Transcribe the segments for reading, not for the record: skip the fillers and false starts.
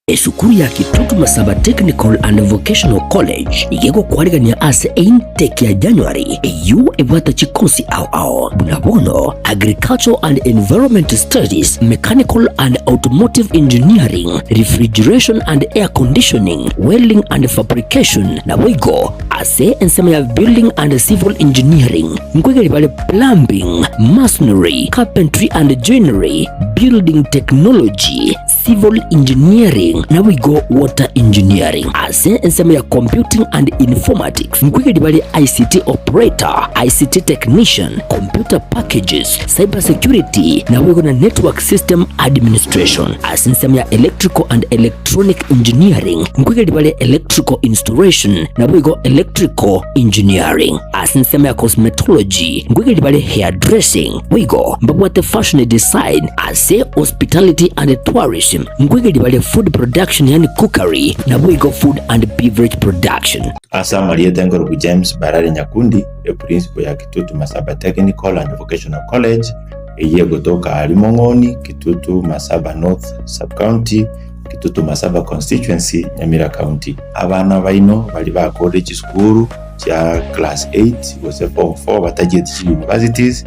Esukuru ya Kitutu Masaba Technical and Vocational College nigo egokwarigania ase eintake ya January eyio ebwate chikosi ao ao buna bono Agricultural and Environment Studies, Mechanical and Automotive Engineering, Refrigeration and Air Conditioning, Welding and Fabrication naboigo ase ensemo ya Building and Civil Engineering nkoigeri bare Plumbing, Masonry, Carpentry and Joinery, Building Technology, Civil Engineering naboigo Water Engineering. Ase ensemo ya Computing and Informatics nkoigeria bare ICT Operator, ICT Technician, Computer Packages, Cyber Security naboigo na Network System Administration. Ase ensemo ya Electrical and Electronic Engineering nkoigeria bare Electrical Installation naboigo Electrical Engineering. Ase ensemo ya Cosmetology nkoigeria bare Hairdressing boigo mbabwate Fashion Design Ase Hospitality and Tourism nkoigeria bare Food Production yaani Cookery naboigo Food and Beverage Production. Ase amarieta enkorokwa James Barari Nyakundi, eprincipo ya Kitutu Masaba Technical and Vocational College, eyio egotoka aaria Mong'oni, Kitutu Masaba North Sub-County, Kitutu Masaba Constituency, Nyamira County. Abana baino baria bakorire chisukuru chia class eight gose form four batachieti chi universities,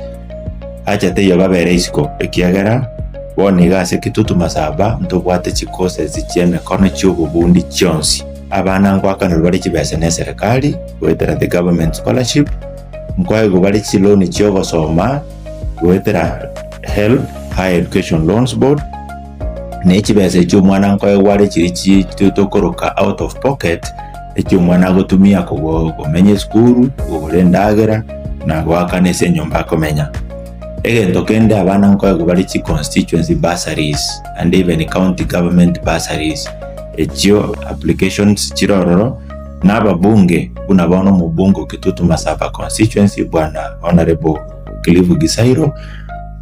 Acha teiyo babere isiko, ekiagera bono iga ase Kitutu Masaba ntobwate chicourses chi'emekono chi'obobundi chionsi. Abana ngoakanerwa bare chibesa n'eserekari goetera the government scholarship, nkoegwa bare chiloan chi'ogosoma goetera HELB, Higher Education Loans Board, ne chibesa echio omwana nkoegwa are chiria chi tokoroka out of pocket, echio omwana agotumia kogo komenya esukuru, kogora endagera, na goakana ase enyomba akomenya. Egento kende abana nkoegwa bare chi constituency bursaries and even county government bursaries, echio applications chire ororo, na ababunge buna bono omobunge o Kitutu Masaba constituency bwana Honourable Cliff Gisairo,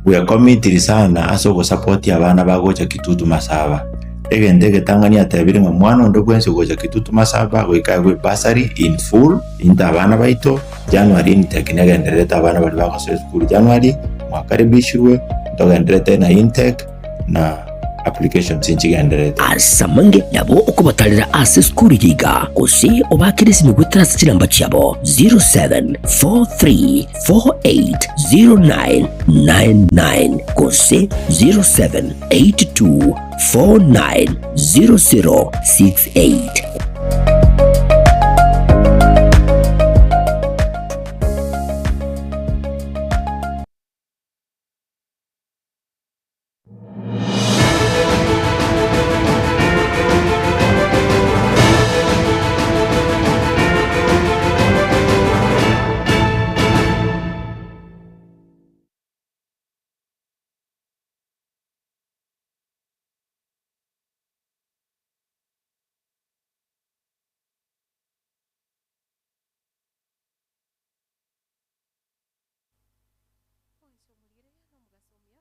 bwekomitiri sana ase ogosapotia abana bagocha Kitutu Masaba. Egento egetang'ani atebire ng'a mwana onde bwensi ogocha Kitutu Masaba goika aegwe ebursary in full, into abana baito, January intake negendererete abana baria bagosoa esukuru January, mwakaribishirwe, ntogendererete na intake na applications nchigendererete. Ase amange nabo okobatarera ase esukuru eye iga, gose obaakere esimi goetera ase chinamba chiabo 0743480999 gose 0782 490068.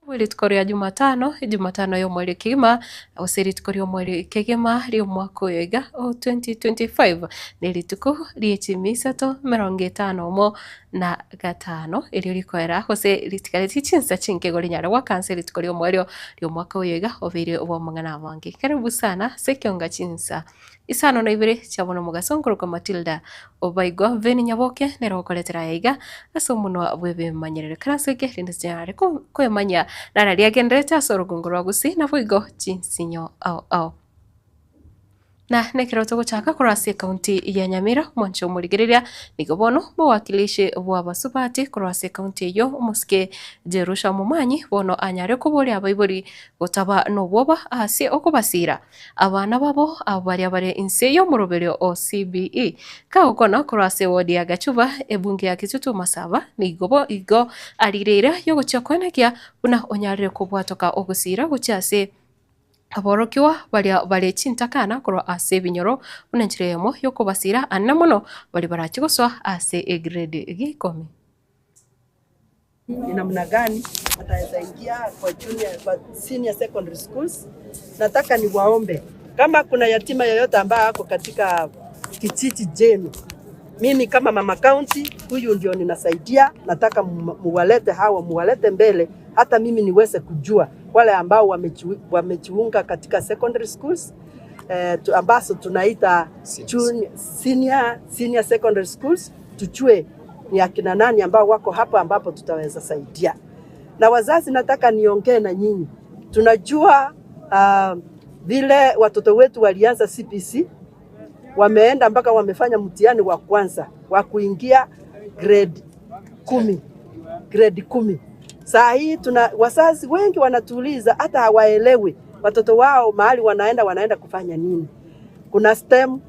Bwe rituko ria Jumatano, Ejumatano y'omweri kegima, gose rituko ri'omweri kegima ri'omwaka oyo iga o 2025, ne rituko rie chimi isato emerongo etano omo na gatano, erio rikoera gose ritigareti chinsa chinke igo rinyare goaka nse rituko ri'omoerio ri'omwaka oyo iga obeire obw'amang'ana amange. Karibu sana ase ekionga chinsa isano na ibere chia bono omogaso nkorokwa Matilda Obaigwa Veni Nyaboke nere ogokoretera aya iga ase omonwa bw'ebemanyerero. Ikaranso eke rende tinyare kwemanyia nara riagendererete ase orogongo rwa Gusii naboigo chinsinyo ao ao. Na nekero togochaka korwa ase ekaunti ya Nyamira, omwancho omorigereria nigo bono omowakilishi bw'abasubati korwa ase ekaunti eyio omosike Jerusha Momanyi bono anyare koboria abaibori gotaba nobwoba ase okobasira abana babo abwo baria bare inse y'omoroberio o CBE. Kagokwana korwa ase ewodi ya Gachuba ebunge ya Kitutu Masaba nigo bo igo arire eira yogochia koenekia buna onyarire kobwatoka ogosira gochia ase Aborokigwa baria bare chintakana korwa ase ebinyoro buna enchera eyemo y'okobasiira anene mono baria barachie gosoa ase egrade ya ikomi. Ni namna gani wataweza ingia kwa junior, kwa senior secondary schools. Nataka niwaombe kama kuna yatima yoyote ambaye ako katika kijiji chenu, mimi kama mama county huyu ndio ninasaidia. Nataka muwalete hawa, muwalete mbele, hata mimi niweze kujua wale ambao wamejiunga katika secondary schools. eh, ambazo tunaita junior, senior, senior secondary schools, tujue ni akina nani ambao wako hapa ambapo tutaweza saidia. Na wazazi, nataka niongee na nyinyi. Tunajua vile watoto wetu walianza CBC, wameenda mpaka wamefanya mtihani wa kwanza wa kuingia grade 10, grade 10. Saa hii tuna wazazi wengi wanatuuliza, hata hawaelewi watoto wao mahali wanaenda wanaenda kufanya nini. Kuna STEM,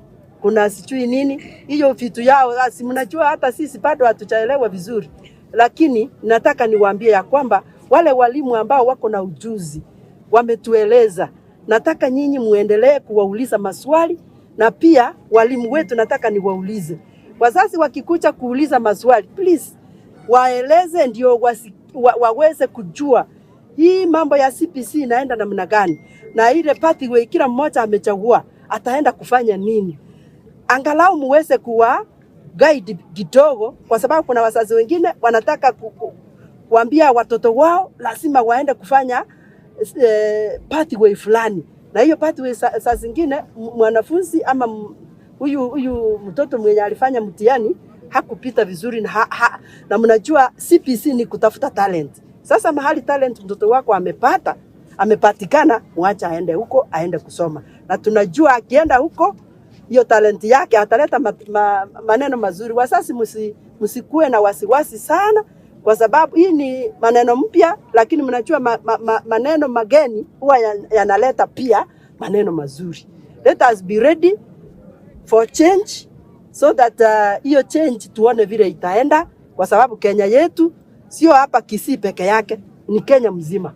kuna sijui nini, hiyo vitu yao, si mnajua hata sisi bado hatujaelewa vizuri, lakini nataka niwaambie ya kwamba wale walimu ambao wako na ujuzi wametueleza. Nataka nyinyi muendelee kuwauliza maswali, na pia walimu wetu nataka niwaulize. Wazazi wakikuja kuuliza maswali, please waeleze ndio waweze kujua hii mambo ya CBC inaenda namna gani, na ile pathway kila mmoja amechagua ataenda kufanya nini, angalau muweze kuwa guide kidogo, kwa sababu kuna wazazi wengine wanataka kuambia watoto wao lazima waende kufanya pathway fulani, na hiyo pathway saa zingine mwanafunzi ama huyu mtoto mwenye alifanya mtihani hakupita vizuri na mnajua CBC ni kutafuta talent. Sasa mahali talent mtoto wako amepatikana, mwacha aende huko, aende kusoma, na tunajua akienda huko hiyo talent yake ataleta maneno mazuri. Wazazi msikue na wasiwasi sana, kwa sababu hii ni maneno mpya, lakini mnajua maneno mageni huwa yanaleta pia maneno mazuri. Let us be ready for change so that hiyo change tuone vile itaenda, kwa sababu Kenya yetu sio hapa Kisii peke yake, ni Kenya mzima.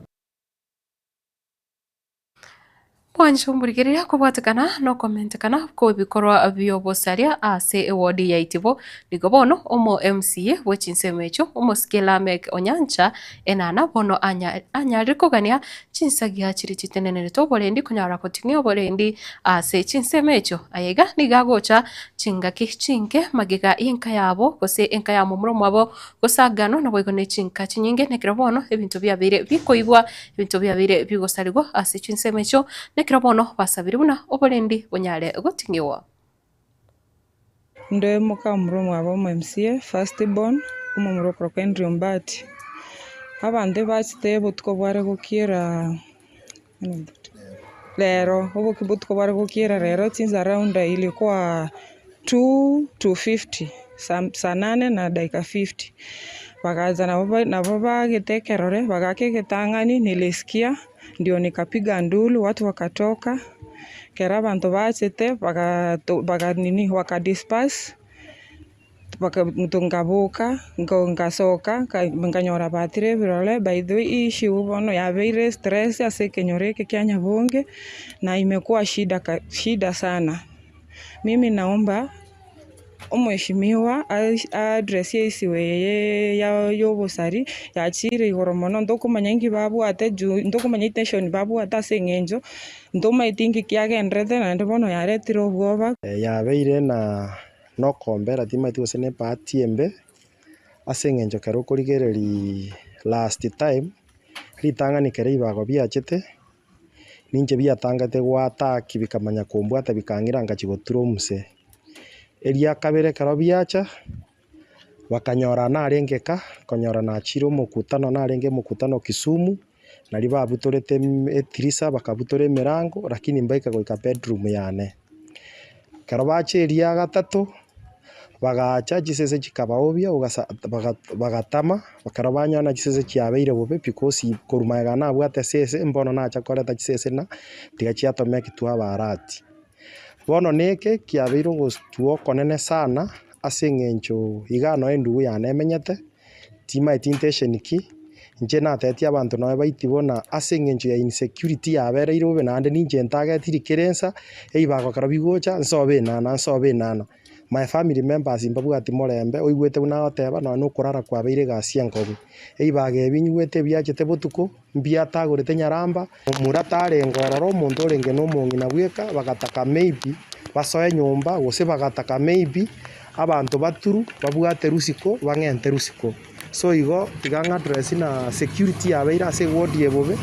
Mwancho mburigereria kobwatekana no komentekana ko ebikorwa biobosaria ase ewodi ya Itibo nigo bono omo MCA bwe chinsemo echo omosike Lameck Onyancha enana bono anyarire kogania chinsagia chiri chitenenerete oborendi konyara koting'ia oborendi ase chinsemo echo aiga nigo agocha chingaki chinke magega y'enka yabo gose enka ya momura mwabo gosagano naboigo ne chinka chinyinge nekero bono ebinto biabeire bikoibwa ebinto biabeire bigosarigwa ase chinsemo echo nekero bono basabire buna oborendi bonyare goting'iwa. Ndo muka muro mwabo omo MCA first born omo muro korokwa Andrew Mbati. Abanto bachete obotuko bware gokiera lero, oboki botuko bware gokiera lero chinsa around ilikuwa 2 to 50 saa 8 na dakika 50. Bakaza nabo bagete ekerore bagaka egetang'ani nilisikia ndio nikapiga ndulu watu wakatoka kera abantu bachete baka nini waka disperse baka ngaboka ngasoka nkanyora batire ebirore. By the way issue bono yabeire stress ase ekenyoro eke kia Nyabonge na imekuwa shida sana. Mimi naomba omheshimiwa address issue eye ya yobosari yachire igoro mono ntokomanya inki babwate juu ntokomanya intention babwate ase eng'encho ntomaeti inki kiagenderete naende bono yaretire obwoba. Yabeire na nokombera timaeti gose na ebahati embe ase eng'encho kero okorigereria last time ritang'ani kero ebibago biachete ninche biatangete gwataki bikamanya kombwata bikang'ira ngachi gotura omuse. Eria kabere kero biacha bakanyora narenge ka konyora nachire omokutano narenge omokutano Kisumu nari babutorete etirisa bakabutora emirango lakini mbaika goika bedroom yane. Kero bacha eria gatato bagacha chisese chikabaobia bagatama ekero banyora chisese chiabeire bobe because korwa magega nabwate esese mbono nacha koreta chisese na tiga chiatoma ekitwa abarati. Bono neke kiabeire ogostua okonene sana ase eng'encho iga noe endugu yane emenyete timaeti intention ki inche natebetie abanto noe baiti bona ase eng'encho ya insecurity yabereire bobe naende ninche ntagetiri kera ensa ebibago ekero bigocha nsobe enana nsobe enana. My family members mbabwati morembe oigwete buna agoteba nonya na okorara kwabeire egasi enkogu. Ebibago ebi nyigwete ebiachete botuko mbiatagorete nyaramba omura tarenge ororo omonto orenge na omong'ina bweka bagataka maybe basoe nyomba gose bagataka maybe abanto baturu babwate rusiko bang'ente rusiko. So igo tiga ng'address na security yabeire ase eward eye bobe,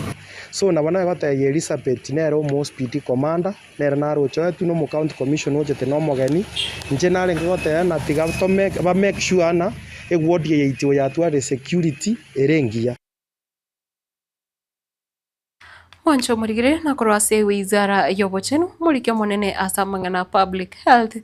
so nabo nagotebia Elizabeth nere omoSPD commander, nere naroche oetwe na omocounty commissioner ochete na omogeni, inche narenge goteba ng'a tiga to ba make sure ng'a eward eye yaito yatwarire security ere engiya. Mwanche omorigere na korwa ase ewizara y'obochenu, omoriki omonene ase amang'ana a Public Health,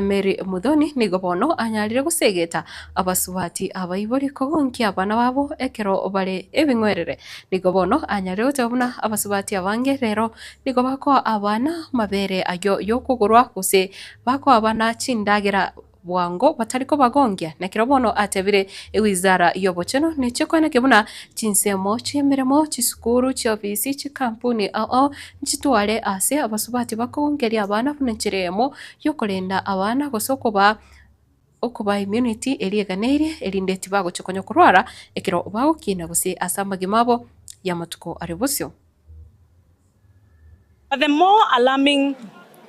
Mary Muthoni nigo bono anyarire gosegeta abasubati abaibori kogonkia abana babo ekero bare ebing'werere. Nigo bono anyarire goteba buna abasubati abange rero nigo bakoa abana amabere ayio yokogorwa gose bakoa abana chindagera bwango batari kobagongia, nekero bono atebire ewizara y'obochenu nechio koeneke buna chinsemo chi'emeremo, chisukuru, chiofisi, chikampuni ao ao nchitware ase abasubati bakogonkeria abana buna enchera eyemo y'okorenda abana gose okobaa okobaa immunity eria eganeirie erinde tibagochia konya korwara ekero bagokina gose ase amagima abo y'amatuko are bosio. But the more alarming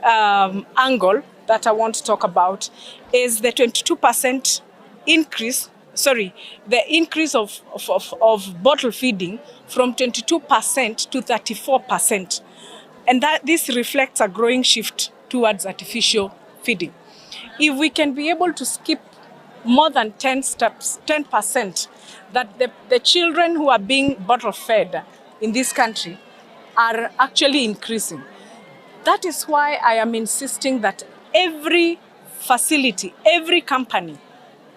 um, angle that I want to talk about is the 22% increase, sorry, the increase of, of, of, of bottle feeding from 22% to 34%. And that this reflects a growing shift towards artificial feeding. If we can be able to skip more than 10 steps, 10%, that the, the children who are being bottle fed in this country are actually increasing. That is why I am insisting that every facility, every company,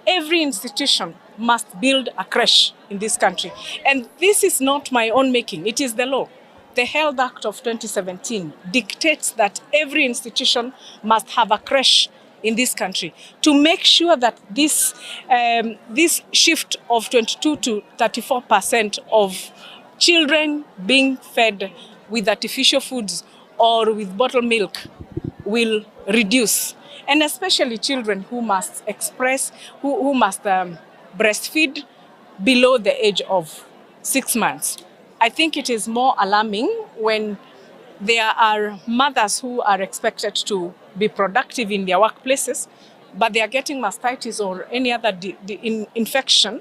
every institution must build a creche in this country. And this is not my own making, it is the law. The Health Act of 2017 dictates that every institution must have a creche in this country to make sure that this, um, this shift of 22 to 34 percent of children being fed with artificial foods or with bottled milk will reduce. And especially children who must express, who, who must um, breastfeed below the age of 6 months. I think it is more alarming when there are mothers who are expected to be productive in their workplaces, but they are getting mastitis or any other infection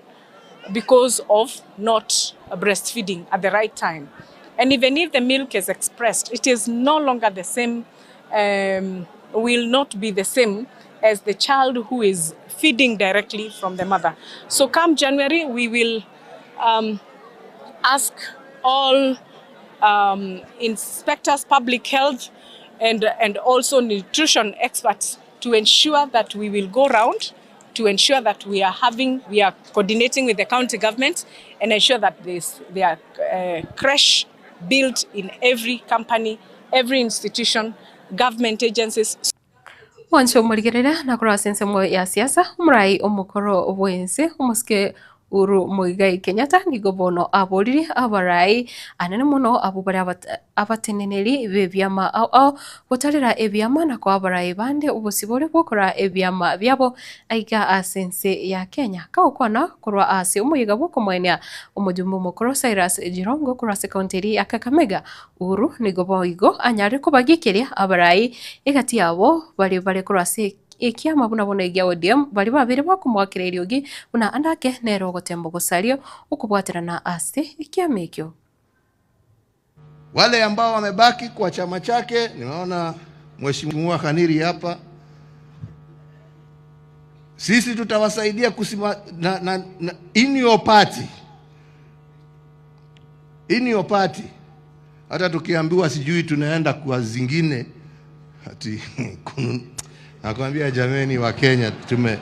because of not breastfeeding at the right time. And even if the milk is expressed, it is no longer the same, will not be the same as the child who is feeding directly from the mother. So come January, we will ask all inspectors, public health, and also nutrition experts to ensure that we will go round to ensure that we are having, we are coordinating with the county government and ensure that this, there are creche built in every company, every institution, government agencies. Mwanche omorigereria na korwa ase ensemo ya siasa omorai omokoro bwense omosike Uhuru Muigai Kenyatta nigo bono aboririe abarai anene mono abwo bare abateneneri b'ebiama ao ao gotarera ebiama na koa abarai bande obosibore bw'okora ebiama biabo aiga ase ense ya Kenya. Kagokwana korwa ase omoyega bw'okomoenia omojumbe omokoro Cyrus Jirongo korwa ase ekaunti eria ya Kakamega, Uhuru nigo boigo anyare kobagikeria abarai egati yabo baria bare korwa ase ekiama buna bono egia ODM baria babere bakomoakera eriogi buna ande ake nere ogotemba ogosaria okobwaterana ase ekiama ekio. Wale ambao wamebaki kwa chama chake, nimeona Mheshimiwa Khaniri hapa, sisi tutawasaidia kusima, na, in your party, in your party. Hata tukiambiwa sijui tunaenda kwa zingine ati nakwambia jameni wa Kenya tume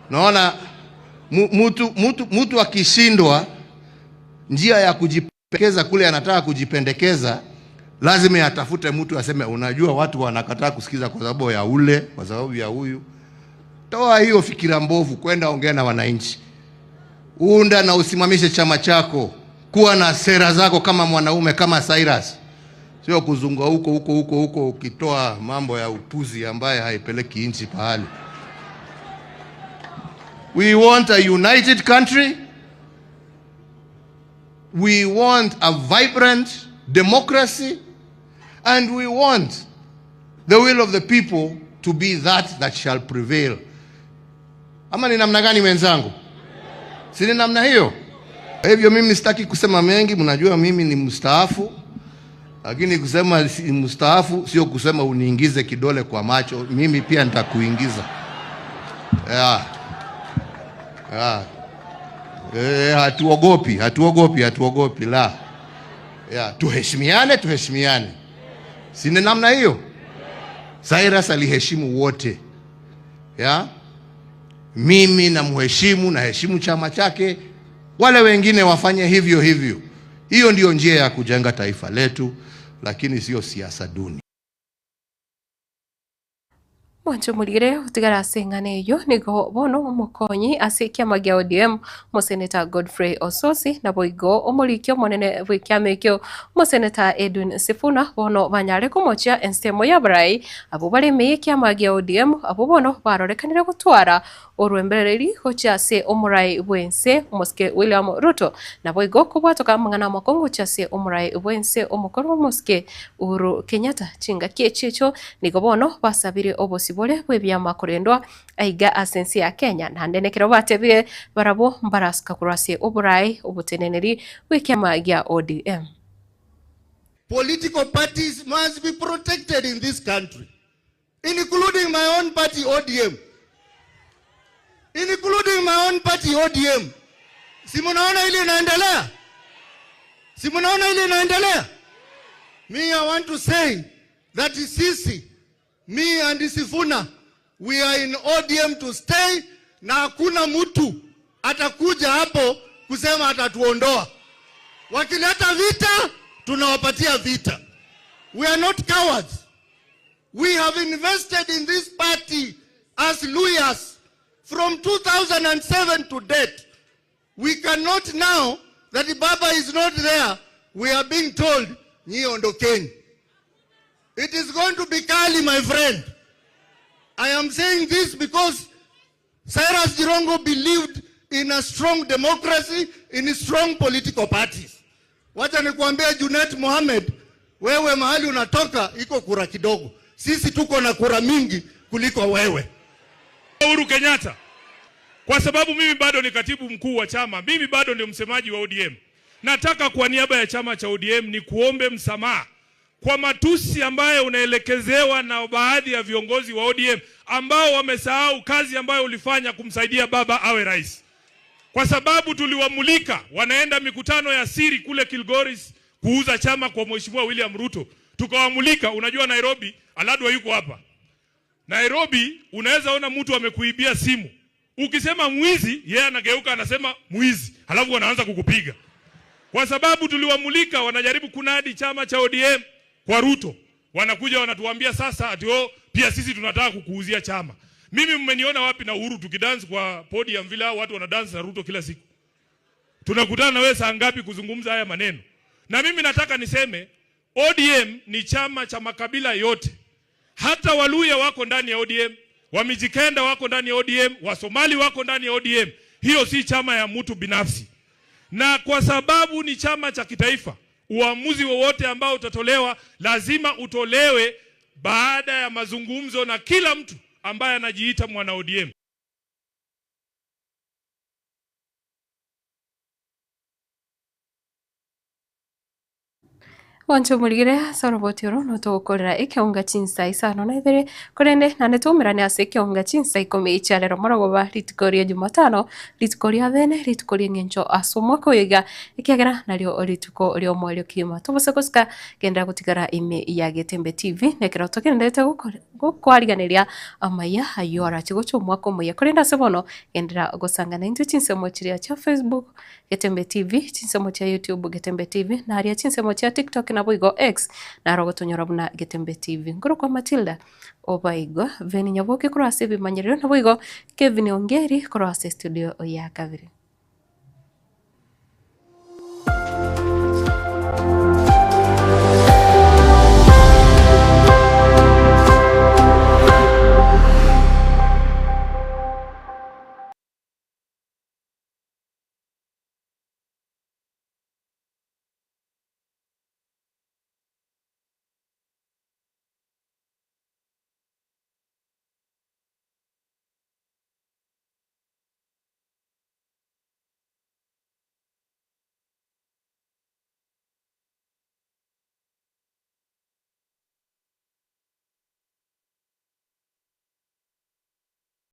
naona mutu akishindwa njia ya kujipendekeza kule anataka kujipendekeza, lazima atafute mtu aseme, unajua watu wanakataa kusikiza kwa sababu ya ule, kwa sababu ya huyu. Toa hiyo fikira mbovu, kwenda ongea na wananchi, unda na usimamishe chama chako, kuwa na sera zako kama mwanaume, kama Cyrus, sio kuzunga huko huko huko huko ukitoa mambo ya upuzi ambaye haipeleki nchi pahali. We want a united country. We want a vibrant democracy. And we want the will of the people to be that that shall prevail. Ama ni namna gani wenzangu? Si ni namna hiyo? Kwa hivyo mimi sitaki kusema mengi, mnajua mimi ni mstaafu, lakini kusema si mstaafu sio kusema uniingize kidole kwa macho, mimi pia nitakuingiza. Yeah. Yeah. E, hatuogopi, hatuogopi, hatuogopi la. Yeah, tuheshimiane, tuheshimiane. Si ni namna hiyo? Cyrus aliheshimu wote. Yeah? Mimi namheshimu, naheshimu chama chake, wale wengine wafanye hivyo hivyo. Hiyo ndiyo njia ya kujenga taifa letu, lakini sio siasa duni. Mwanche omorigere otigare ase eng'ana eyio nigo bono omokonyi ase ekiama gia ODM Omoseneta Godfrey Osotsi naboigo omoriki omonene bw'ekiama ekio Omoseneta Edwin Sifuna bono banyare komochia ensemo y'abarai abwo bare ime y'ekiama gia ODM abwo bono barorekanire gotwara orwembereri gochia ase omorai bw'ense omosike William Ruto naboigo kobwatoka amang'ana amakong'u gochia ase omorai bw'ense omokoro omosike Uhuru Kenyatta. Chingaki echi echio nigo bono basabire obosibore bw'ebiama korendwa aiga ase ense ya Kenya naende nekero batebire barabwo mbarasuka korwa ase oborai oboteneneri bw'ekiama gia ODM. Political parties must be protected in this country including my own party ODM. Including my own party ODM. Si munaona ile inaendelea? Si munaona ile inaendelea? Me I want to say that sisi me and Sifuna we are in ODM to stay na hakuna mtu atakuja hapo kusema atatuondoa. Wakileta vita tunawapatia vita. We are not cowards. We have invested in this party as lawyers from 2007 to date. We cannot now that Baba is not there, we are being told, nyi ondokeni. It is going to be kali, my friend. I am saying this because Cyrus Jirongo believed in a strong democracy, in strong political parties. Wacha nikuambie Junet Mohamed, wewe mahali unatoka iko kura kidogo. Sisi tuko na kura mingi kuliko wewe. Uhuru Kenyatta, kwa sababu mimi bado ni katibu mkuu wa chama, mimi bado ndio msemaji wa ODM. Nataka kwa niaba ya chama cha ODM ni kuombe msamaha kwa matusi ambayo unaelekezewa na baadhi ya viongozi wa ODM ambao wamesahau kazi ambayo ulifanya kumsaidia baba awe rais, kwa sababu tuliwamulika wanaenda mikutano ya siri kule Kilgoris kuuza chama kwa Mheshimiwa William Ruto, tukawamulika. Unajua Nairobi, Aladwa yuko hapa Nairobi, unaweza ona mtu amekuibia simu, ukisema mwizi, yeye anageuka anasema mwizi, halafu wanaanza kukupiga kwa sababu tuliwamulika, wanajaribu kunadi chama cha ODM kwa Ruto, wanakuja wanatuambia sasa ati oh, pia sisi tunataka kukuuzia chama. Mimi mmeniona wapi na Uhuru tukidance kwa podium vile hao watu wanadance na Ruto kila siku? Tunakutana na wewe saa ngapi kuzungumza haya maneno? Na mimi nataka niseme ODM ni chama cha makabila yote. Hata Waluya wako ndani ya ODM, Wamijikenda wako ndani ya ODM, Wasomali wako ndani ya ODM. Hiyo si chama ya mtu binafsi, na kwa sababu ni chama cha kitaifa, uamuzi wowote ambao utatolewa lazima utolewe baada ya mazungumzo na kila mtu ambaye anajiita mwana ODM. Gwancha omorigere ase oroboti oro notogokorera ekeonga chinsa isano na ibere, korende naende toumerane ase ekeonga chinsa ikomi chia rero morogoba rituko ria jumatano, rituko ria bene, rituko ri'eng'encho ase omwaka oyo iga, ekiagera nario rituko ri'omoerio kegima. Tobose gosika genderera gotigara ime ya Getembe TV, na ekero togendererete gokwariganeria amaya ayio arache gocha omwaka omoyia. Korende ase bono, genderera gosanga naintwe chinsemo chiria chia Facebook, Getembe TV, chinsemo chia YouTube Getembe TV, na aria chinsemo chia TikTok naboigo X, naro ogotonyora buna Getembe TV. Nkorokwa Matilda Obaigwa, Veni Nyaboke korwa ase ebimanyererio, naboigo Kevin Ongeri korwa ase estudio ya kabere.